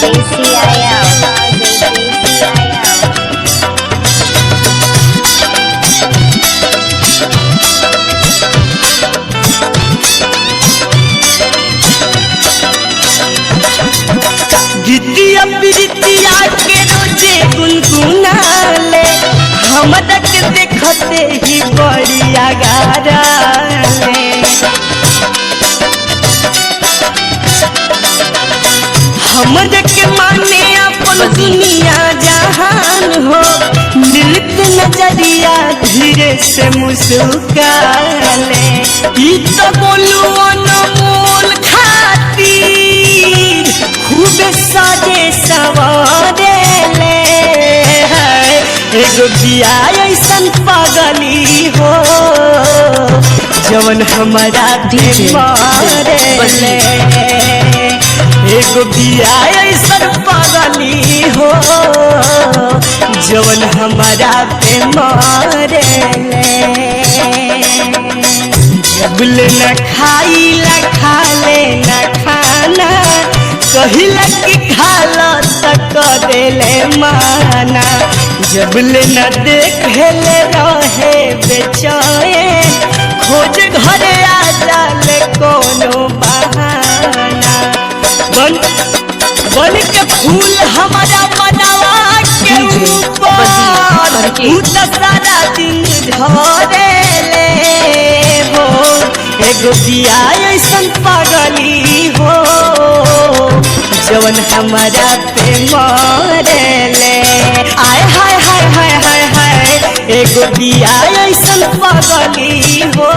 JCIL. गीतिया प्रीतिया के रोजे गुनगुनाले, हमरा के देखते ही बड़ी आगाराले। हमरा के माने अपन दुनिया जहान हो, मिलत नजरिया धीरे से मुस्काले। ई तो बोलू अनमोल खातिर खूब साजे सवारे ले। एगो बिया ऐसन पगली हो जवन हमारा DJ मारे ले। एगो बिया ऐसन पगली हो जवन हमारा पे मारे ले। जबले न खाइला खा ले न खाना, कहिला कि खाला त क देले माना। जबले न देखेले रहे बेचैन, खोज घरे आ जाले कोनो बहाना। बन बन के फूल हमारा मनवा के DJ ऊपर, वजीर ऊ त सारा दिन झरेले हो। एगो बिया ऐसन पगली हो जवन हमारा पे मरेले। आय हाय हाय हाय हाय हाय, एगो बिया ऐसन पगली हो।